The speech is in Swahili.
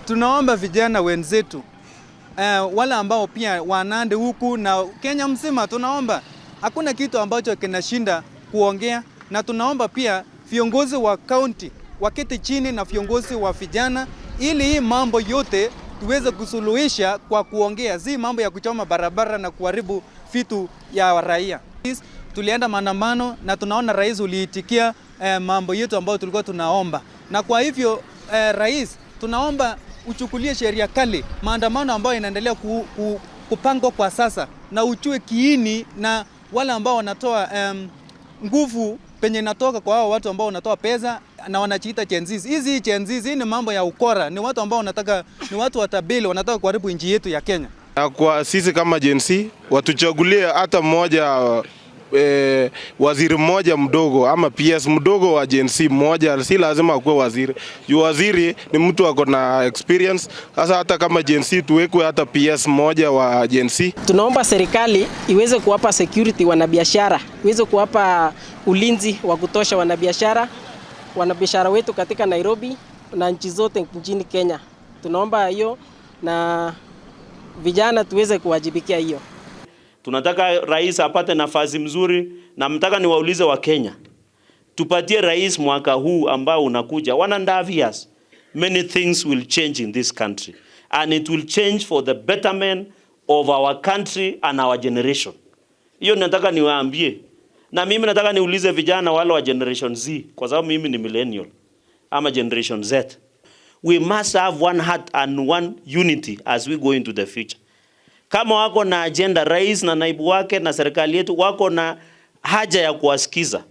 Tunaomba vijana wenzetu wale ambao pia wanande huku na Kenya mzima, tunaomba hakuna kitu ambacho kinashinda kuongea, na tunaomba pia viongozi wa kaunti waketi chini na viongozi wa vijana, ili hii mambo yote tuweze kusuluhisha kwa kuongea, si mambo ya kuchoma barabara na kuharibu vitu ya raia. Tulienda maandamano na tunaona rais uliitikia mambo yetu ambayo tulikuwa tunaomba, na kwa hivyo rais, tunaomba uchukulie sheria kali maandamano ambayo inaendelea kupangwa kwa sasa, na ujue kiini na wale ambao wanatoa nguvu penye inatoka kwa hao watu ambao wanatoa pesa na wanajiita Gen Z. Hizi Gen Z ni mambo ya ukora, ni watu ambao wanataka, ni watu watabili, wanataka kuharibu nchi yetu ya Kenya. Na kwa sisi kama Gen Z watuchagulie hata mmoja waziri mmoja mdogo ama PS mdogo wa Gen Z mmoja, si lazima akuwe waziri. Juu waziri ni mtu ako na experience. Sasa hata kama Gen Z tuwekwe hata PS mmoja wa Gen Z. Tunaomba serikali iweze kuwapa security wanabiashara, iweze kuwapa ulinzi wa kutosha wanabiashara wetu katika Nairobi na nchi zote nchini Kenya. Tunaomba hiyo na vijana tuweze kuwajibikia hiyo. Tunataka rais apate nafasi mzuri, na mtaka niwaulize Wakenya, tupatie rais mwaka huu ambao unakuja 1.5 years, many things will change in this country and it will change for the betterment of our country and our generation. Hiyo nataka niwaambie, na mimi nataka niulize vijana wale wa Generation Z, kwa sababu mimi ni millennial ama Generation Z. We must have one heart and one unity as we go into the future. Kama wako na agenda, rais na naibu wake na serikali yetu wako na haja ya kuwasikiza.